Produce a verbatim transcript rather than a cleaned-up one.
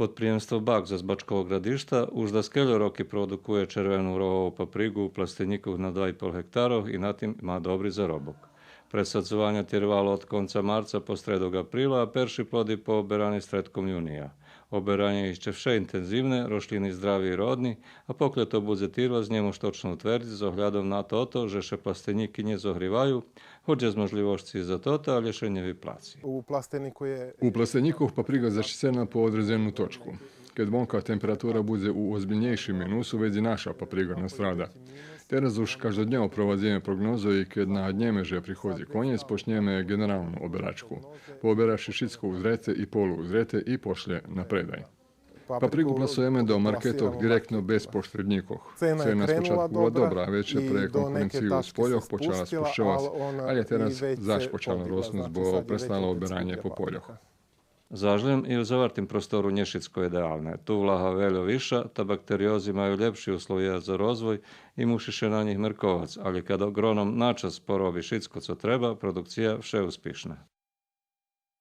Подприємство Бак зоз Бачкого Градишта уж даскельо роки продукує червену рогову паприґу у пластенїкох на два и пол гектарох и на тим ма добри заробок. Пресадзованє тирвало од конца марца по стредок априла, а перши плоди пооберани стредком юния. Оберанє ище вше интензивне, рошлїни здрави и родни, а покля то будзе тирвац, нє мож точно утвердзиц з оглядом на тото же ше пластенїки нє зогриваю, гоч єст можлївосци за тото, алє ше нє виплаци. У пластенику є У пластенїкох паприґа защицена по одредзену точку. Кед вонка температура будзе у озбильнєйшим минусу, вец и наша паприґа настрада. Тераз уж каждоднєво провадзиме прогнозу и кед нагаднєме же приходзи конєц, почнєме ґенералну оберачку. Пооберавши шицко узреце и полуузреце и пошлє на предай. Паприґу пласуєме до маркетох директно без пошреднїкох. Цена з початку була добра, вецей пре конкуренцию з польох почала спущовац, алє тераз заш почала роснуц, бо престало оберанє по польох. Заш лєм и у завартим простору нє шицко идеалне. Ту влага вельо висша, та бактериози маю лєпши условия за розвой и муши ше на нїх мерковац, алє кед аґроном начас пороби шицко цо треба, продукция вше успишна.